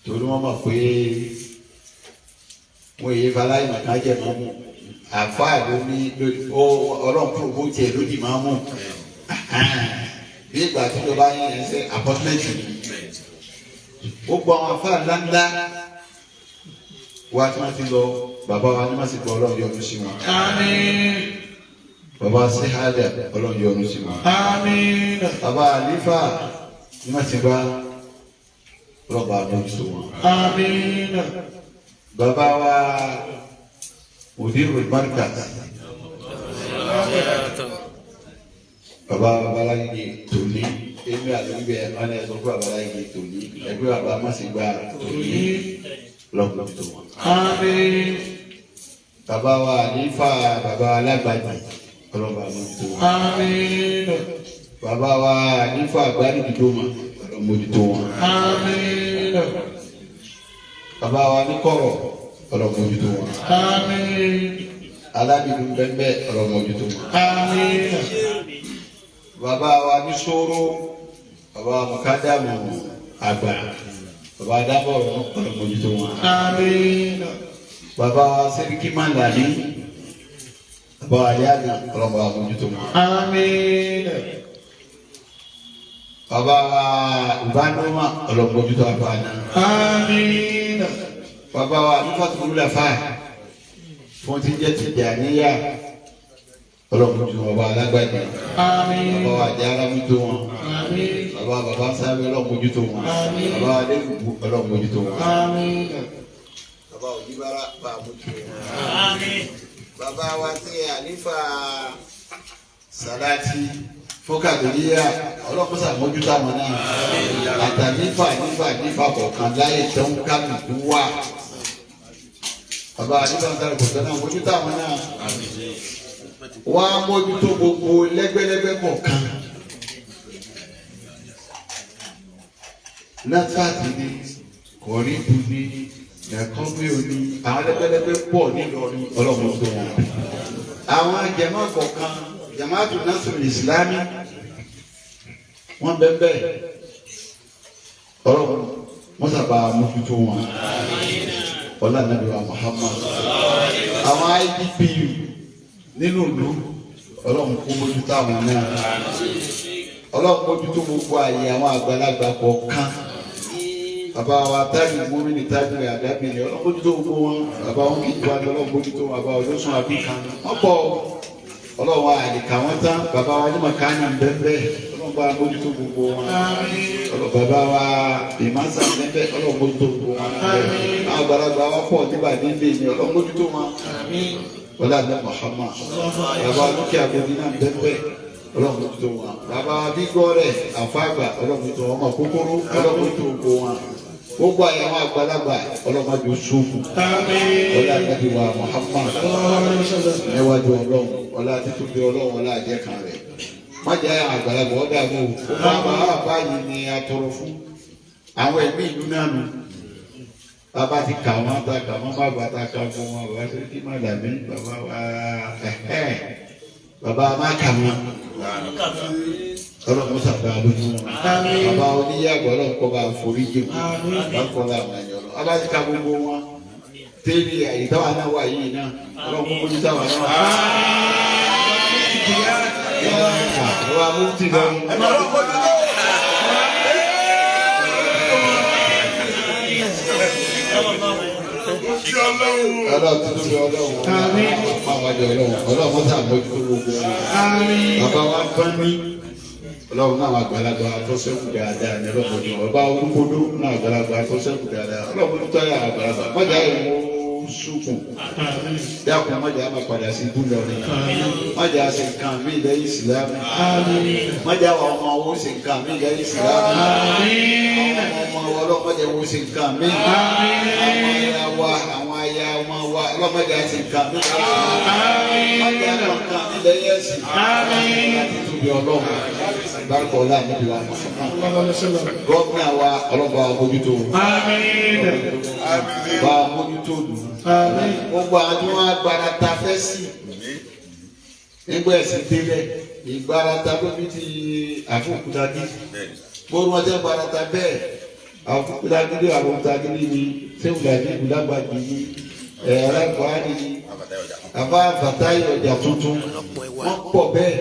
Torí wọ́n mọ̀ pé wọ́n èyí faláyé màkà jẹ̀ máa mú. Àfáà ló ní ọlọ́run promote ẹ̀ lódì máa mú. Bí ìgbà tí ló bá yẹn ṣe apọ́tímẹ́ǹtì ni. Gbogbo àwọn afá ńláńlá wa tí wọ́n ti lọ, bàbá wa ní má sì gbọ́, Ọlọ́run yọ́nú sí wọn. Àmín. Bàbá Sehada, Ọlọ́run yọ́nú sí wọn. Àmín. Bàbá Àlífà ní má sì gbá, Ọlọ́ba mójútó wọn. Àmín. Bàbá wa Mudirul Markaz, bàbá babaláyé tòní, èmi àlùbẹ ọ̀nà ẹ̀sọ́ fún babaláyé tòní, ẹgbẹ́ bàbá má sì gbá tòní, Ọlọ́run mójútó wọn. Àmín. Bàbá wa Àlífà, bàbá alágbàjì, Ọlọ́ba mójútó wọn. Àmín. Bàbá wa Àlífà àgbárígidómà, Ọlọ́run mójútó wọn. Àmín. Bàbá wa ní kọ̀rọ̀, Ọlọ́run mójútó wọn. Àmín. Alábìdún bẹ́ẹ̀, Ọlọ́run mójútó wọn. Àmín. Bàbá wa ní sóró, bàbá wa mùkádàmù àgbà, bàbá adábọ̀rọ̀, Ọlọ́run mójútó wọn. Àmín. Bàbá wa sẹ́ríkì màlàní, bàbá wa àlíàgàn, Ọlọ́run bá wa mójútó wọn. Àmín. Bàbá wa ìbánúmà, Ọlọ́run mójútó àbá náà. Àmín. Bàbá wa nífàtúwúlà fáà fún ti jẹ́ Tìjàníyà, Ọlọ́run mójútó wọn. Bàbá alágbàdì, Àmín. bàbá wa àjàrà mójútó wọn. Àmín. Bàbá bàbá sábẹ́, Ọlọ́run mójútó wọn. Àmín. Bàbá adékùnkùn, Ọlọ́run mójútó wọn. Àmín. Bàbá òjìbára bá mójútó wọn. Bàbá wa tí àlífà sàláàtì fọkàdéyà, Ọlọ́run sàmójútó àwọn náà, àtàlífà nífà nífà kọ̀ọ̀kan láyé tó ń kálukú wà. Bàbá àlífà sàrò kò tán náà, mójútó àwọn náà, wọ́n á mójútó gbogbo lẹ́gbẹ́lẹ́gbẹ́ kọ̀ọ̀kan. Nátàtì ni kọ̀ríbù ni ẹ̀kọ́mí òní, àwọn lẹ́gbẹ́lẹ́gbẹ́ pọ̀ nílọrin, Ọlọ́run tó wọn. Àwọn jẹ̀mọ́ kọ̀ọ̀kan, Jamaatu Nasrul Islami, wọ́n bẹ́ẹ̀ bẹ́ẹ̀, Ọlọ́run wọ́n sábà mójútó wọn. Ọlá nàbí wa Muhammad. Àwọn IDPU nínú ìlú, Ọlọ́run kó mójútó àwọn náà. Ọlọ́run mójútó gbogbo àyè àwọn àgbàlagbà kọ̀ọ̀kan. Bàbá wa tájú gómìnà, tájú àdábìnrin, Ọlọ́run mójútó gbogbo wọn. Bàbá wọn kì í wá, Ọlọ́run mójútó wọn. Bàbá olóṣùn àbíkan wọn pọ̀, Ọlọ́run wa àlìkà wọn tán. Bàbá wa ní màkánà bẹ́ẹ̀, Ọlọ́run bá mójútó gbogbo wọn. Ọlọ́run bàbá wa ìmásà bẹ́ẹ̀, Ọlọ́run mójútó gbogbo wọn. Àwọn àgbàlagbà wa pọ̀ nígbà nílé ni, Ọlọ́run mójútó wọn. Wọlé àdé Muhammad. Bàbá lókè àgọ́dí náà bẹ́ẹ̀, Ọlọ́run mójútó wọn. Bàbá bígọ́rẹ̀ àfàgbà, Ọlọ́run mójútó wọn. Ọmọ kúkúrú, Ọlọ́run mójútó gbogbo wọn. Gbogbo àyè àwọn àgbàlagbà, Ọlọ́run má jò sófù. Wọlé àdé wa Muhammad níwájú Ọlọ́run, ọlá títóbi Ọlọ́run, ọlá àjẹkàn rẹ̀, má jẹ́ àwọn àgbàlagbà ọ̀dà mọ́ o. Gbogbo àwọn àbá yìí ni a tọrọ fún àwọn ẹ̀mí ìlú náà nù. Bàbá ti kà wọ́n, ta kà wọ́n, má bà ta kà fún wọn. Bàbá tó kí má dàbí bàbá wa, ẹ̀hẹ́ bàbá má kà wọ́n, Ọlọ́run sàgbà lójú wọn. Bàbá oníyàgbọ́, Ọlọ́run kọ́ bá forí jì wọn, bá kọ́ bá àwọn ẹ̀yọ́ lọ. Bàbá ti ka gbogbo wọn tẹ́lẹ̀ àyè táwa náà wà yìí náà, Ọlọ́run kó mójú táwa náà. Bàbá mufti lọ. Ọlọ́run tuntun bí Ọlọ́run máa wájú Ọlọ́run, Ọlọ́run mọ́tà mójútó gbogbo wọn. Bàbá wa tán ní Ọlọ́run náà, àgbàlagbà tó sẹ́kù dáadáa ní Ọlọ́run ojú wọn. Bàbá olúkodó náà, àgbàlagbà tó sẹ́kù dáadáa, Ọlọ́run tó tọ́yà àgbàlagbà mọ́jà ìwọ̀n sùkùn. Dákun, mọ́jà máa padà sí ibú lọ́rin, mọ́jà ṣe nǹkan mí lẹ́yìn ìsìlámù, mọ́jà wà ọmọ owó ṣe nǹkan mí lẹ́yìn ìsìlámù, àwọn ọmọ ọlọ́mọdé wo ṣe nǹkan mí, àwọn aya wa, àwọn aya ọmọ wa, ọlọ́mọdé ṣe nǹkan mí lẹ́yìn ìsìlámù, mọ́jà nǹkan mí lẹ́yìn ẹ̀sìn láti tóbi Ọlọ́run bárúkọ ọlá níbi wa. Gọ́ọ̀nà wa, ọlọ́ba mójútó, bá mójútó dùn. Gbogbo àwọn tí wọ́n agbára ta fẹ́ sí nígbà ẹ̀sìn délẹ̀, ìgbárata ló fi ti àfọkúta dí. Gbogbo wọn tẹ́ gbárata bẹ́ẹ̀, àfọkúta gidi, àfọkúta gidi ni sẹ́wùdàdí ìbúlágbàdì ni ẹ̀ẹ́dẹ́gbàdì ni àbá fàtáyì ọjà tuntun, wọ́n pọ̀ bẹ́ẹ̀,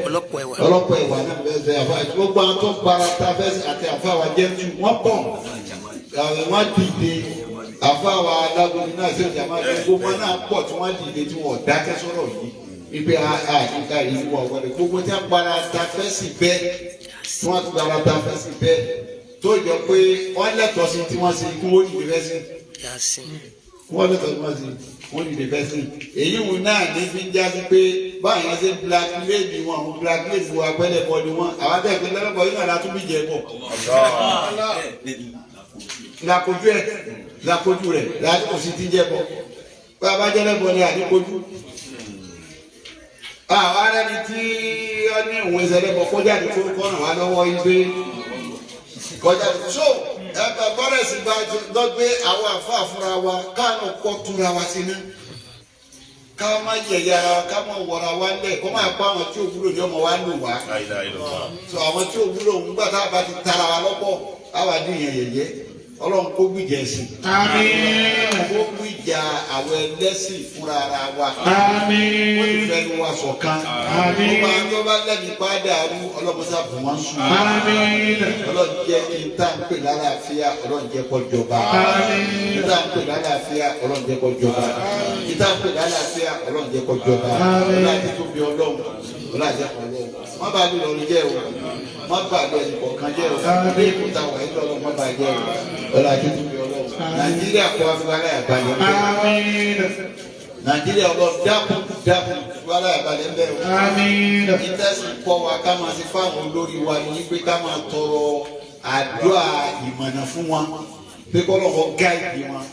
ọlọ́pọ̀ ẹ̀wà náà bẹ́ẹ̀ sẹ́ àbá. Gbogbo àwọn tó gbárata fẹ́ sí àti àfa wa jẹ́ tu, wọ́n pọ̀. Àwọn wọn dìde àfáwà alágbóni náà ṣe ìjàmbá gbogbo wọn náà pọ̀ tí wọ́n dìde tí wọ́n dákẹ́ sọ̀rọ̀ yìí ibi àyíká ìlú wa wọlé gbogbo tí wọ́n para ta fẹ́ sí bẹ́ẹ̀ tí wọ́n para ta fẹ́ sí bẹ́ẹ̀ tó jọ pé wọ́n lẹ́tọ̀ọ́ sí tí wọ́n ṣe kí wọ́n dìde fẹ́ sí wọ́n lẹ́tọ̀ọ́ sí wọ́n ṣe wọ́n dìde fẹ́ sí. Èyí wọn náà ní fi ń jásí pé báyìí ṣe blackmail wọn àwọn blackmail wa pẹ́lẹ́ bọ́ ni wọ́n àwọn akẹ́kọ̀ọ́ lẹ́lẹ́bọ̀ yìí náà látún bí jẹ bọ̀. Lakojú ẹ lakojú rẹ kò sí ti jẹ bọ bá a bá jẹ lẹbọ ni àdíkojú. Àwọn ará ni tí ó ní òun ẹsẹ̀ lẹ́bọ̀ kọjá ní kó kọ́ ràn wá lọ́wọ́ yìí pé kọjá so ẹgbẹ́ bọ́rẹ̀sì bá dọ́gbé àwọn àfáà fúnra wa káànù kọ́ túnra wa sí náà ká má yẹ̀yẹ́ ara wa ká má wọra wa lẹ̀ kó má pa àwọn tí ò wúlò ní ọmọ wa lò wá. So àwọn tí ò wúlò ń gbà tá a bá ti tara wa lọ́pọ̀ àwa dín yẹn yẹ̀yẹ́. Ọlọ́run kó gbìjà ẹ̀sìn. Àmín. Kó gbìjà àwọn ẹlẹ́sìn fúnra ara wa. Àmín. Ó ti fẹ́ nu wa ṣọ̀kan. Àmín. Gbogbo àwọn tó bá lẹ́nu padà rú ọlọ́run sá bùn wọ́n sùn. Àmín. Ọlọ́run jẹ́ kí n tá n pè lálàáfíà Ọlọ́run jẹ́ kó jọba. Àmín. Kí n tá n pè lálàáfíà Ọlọ́run jẹ́ kó jọba. Kí n tá n pè lálàáfíà Ọlọ́run jẹ́ kó jọba. Àmín. Ọlọ́run àti tóbi Ọlọ́run Ọlọ́run àti Ọlọ́run. Má bàa lù lọ́run jẹ́ o. Má bàa lọ ẹnì kọ̀ọ̀kan jẹ́ o. Bí ìkúta wà ní Ọlọ́run má bàa jẹ́ o. Ọlọ́run àti tóbi Ọlọ́run. Nàìjíríà kó afúnalẹ̀ àgbàlẹ̀ ń bẹ̀. Àmín. Nàìjíríà Ọlọ́run dákun dákun afúnalẹ̀ àgbàlẹ̀ ń bẹ̀ o. Àmín. Ìtẹ́sí kọ́ wa ká máa ṣe fáwọn olórí wa ní pé ká máa tọrọ àdúrà ìmọ̀nà fún wọn pé kọ́lọ́kọ́ gáìdì wọn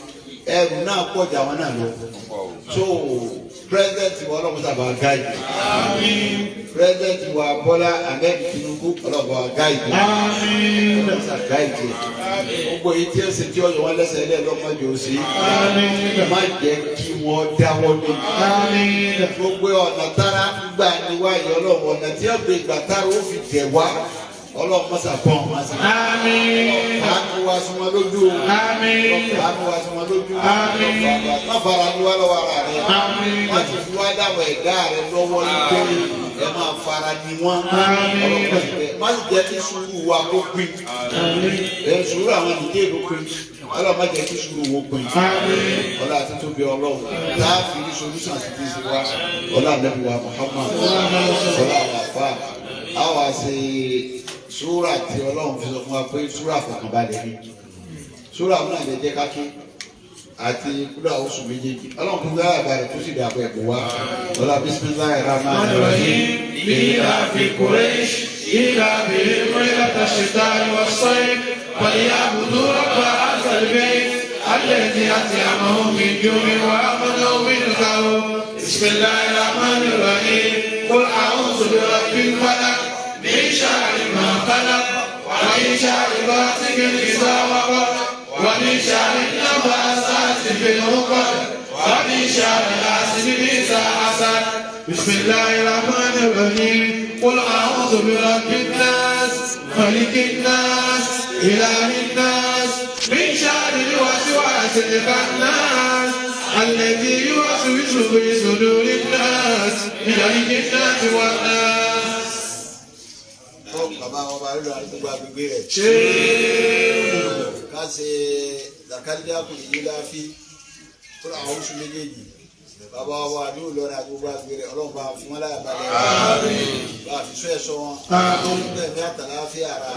ẹrù náà pọ̀jà wọn náà lọ. So president wa ọlọ́run sábà gáìdì. President wa Bọ́lá Ahmed Tinubu ọlọ́run bá gáìdì. Àmín. Ọlọ́run sábà gáìdì. Gbogbo èyí tí ó ṣe tí ọ̀yọ́ wọn lẹ́sẹ̀ ilé ọlọ́mọdé ó ṣe. Àmín. Má jẹ́ kí wọ́n dáwọ́ lé. Àmín. Gbogbo ọ̀nà tára gbà ní wáyé ọlọ́run ọ̀nà tí ọ̀gbìn ìgbà tára ó fi tẹ̀ wá ọlọ́run mọ́sà bọ́n wá sí. Àmín. Àánú wa sí wọn lójú o. Àmín. Àánú wa sí wọn lójú. Àmín. Má fara ní wá lọ́wọ́ ara rẹ̀. Àmín. Má ti fi wá dáwọ̀ ẹ̀dá rẹ̀ lọ́wọ́ nítorí ẹ máa fara ní wọn. Àmín. Ọlọ́run sì bẹ́ẹ̀. Má sì jẹ́ kí sùúrù wa kó pin. Ẹ sùúrù àwọn nìjẹ́ ló pin. Ọlọ́run má jẹ́ kí sùúrù wo pin. Àmín. Ọlá àti tóbi Ọlọ́run láàfin ní solúsàn àti tí ń ṣe wá ọlá ànábì wa Muhammad ọlá àwọn àfa àwọn àṣe súrà tí Ọlọ́run fi sọ fún wa pé súrà fọkànbalẹ̀ ni súrà náà lè jẹ́ kákí àti kúrò àwọn oṣù méjèèjì Ọlọ́run fún gbára àbálẹ̀ tó sì dàbọ̀ ẹ̀kọ́ wa ọlá bismillahir rahmanir rahim. إلى في قريش إلى بهم رحلة الشتاء والصيف فليعبدوا رب هذا البيت الذي أطعمهم من جوع وآمنهم من خوف. بسم الله الرحمن الرحيم. قل أعوذ برب الفلق من شر ما خلق ومن شر غاسق إذا وقب ومن شر النفاثات في العقد ومن شر حاسد إذا حسد. بسم الله الرحمن الرحيم. قل أعوذ برب الناس ملك الناس إله الناس من شر الوسواس الخناس الذي يوسوس في صدور الناس من الجنة والناس. Tó bàbá wọn bá lọ àdúgbò agbègbè rẹ̀. Ká ṣe zakariya kò yí láfi kúrò àwọn oṣù méjèèjì. Bàbá wa ní Ìlọrin àgbègbè agbègbè rẹ̀ Ọlọ́run bá fún wọn láyà balẹ̀. Bá a fi sọ ẹ̀sọ́ wọn. Ọlọ́run bẹ́ẹ̀ ní àtàláfíà ara.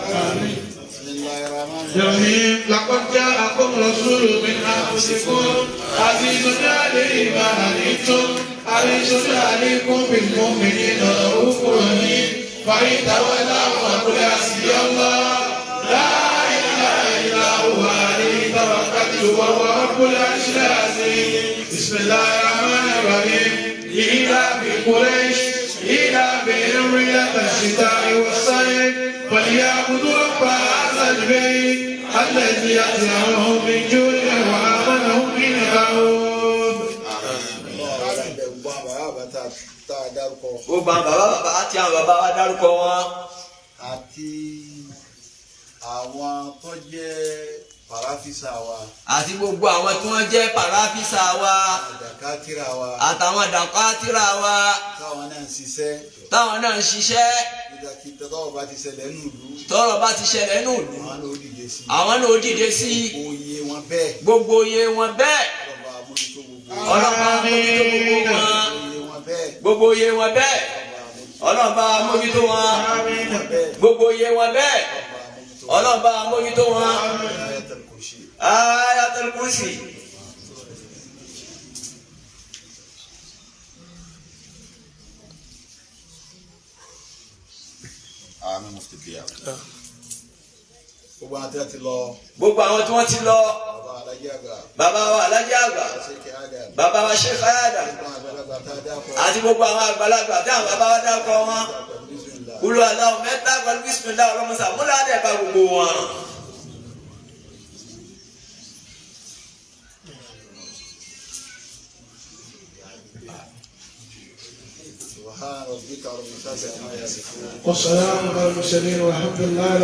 Bismillahirrahmanirrahim. لقد جاءكم رسول من أنفسكم عزيز عليه ما عنتم حريص عليكم بالمؤمنين رؤوف رحيم فإن تولوا فقل حسبي الله لا إله إلا هو عليه توكلت وهو رب العرش العظيم. بسم الله الرحمن الرحيم. إيلاف قريش إيلافهم رحلة الشتاء والصيف فليعبدوا رب هذا البيت الذي أطعمهم من جوع وآمنهم من خوف. Gbogbo àwọn bàbá bàbá àti àwọn bàbá wa dárúkọ wọn. Àti àwọn tó jẹ́ pàráfísà wa. Àti gbogbo àwọn tí wọ́n jẹ́ pàráfísà wa. Àdàkátìrà wa. Àtàwọn àdàkátìrà wa. Táwọn náà ń ṣiṣẹ́. Táwọn náà ń ṣiṣẹ́. Tọ́rọ̀ bá ti ṣẹlẹ̀ nùlú. Tọ́rọ̀ bá ti ṣẹlẹ̀ nùlú. Àwọn náà ó dìde sí. Àwọn náà ó dìde sí. Òye wọn bẹ́ẹ̀. Gbogbo iye wọn bẹ́ẹ̀. Ọlọ́ba amójútó gbogbo Ọlọ́run bá mójútó gbogbo wọn. iye wọn bẹ́ẹ̀. Gbogbo iye wọn bẹ́ẹ̀. Ọlọ́run bá mójútó wọn. Gbogbo iye wọn bẹ́ẹ̀. Ọlọ́run bá mójútó wọn. Ayatul Kursi. Ayatul Kursi. Àmín mufti bíyà. Gbogbo àwọn tí wọ́n ti lọ. Gbogbo àwọn tí wọ́n ti lọ. Bàbá Alájí àgbà. Bàbá wa Alájí àgbà. Sheikh Adam. Bàbá wa Sheikh Adam. Gbogbo àwọn àgbàlagbà tá a dákọ̀. Àti gbogbo àwọn àgbàlagbà tí àwọn bàbá wa dákọ̀ wọn. Bismillah. Kúlú aláwọ̀ mẹ́ta pẹ̀lú bísímìlá ọlọ́mọsà múlá dẹ̀ bá gbogbo wọn. Subhana rabbika rabbil izzati amma yasifun. والسلام على المرسلين والحمد لله.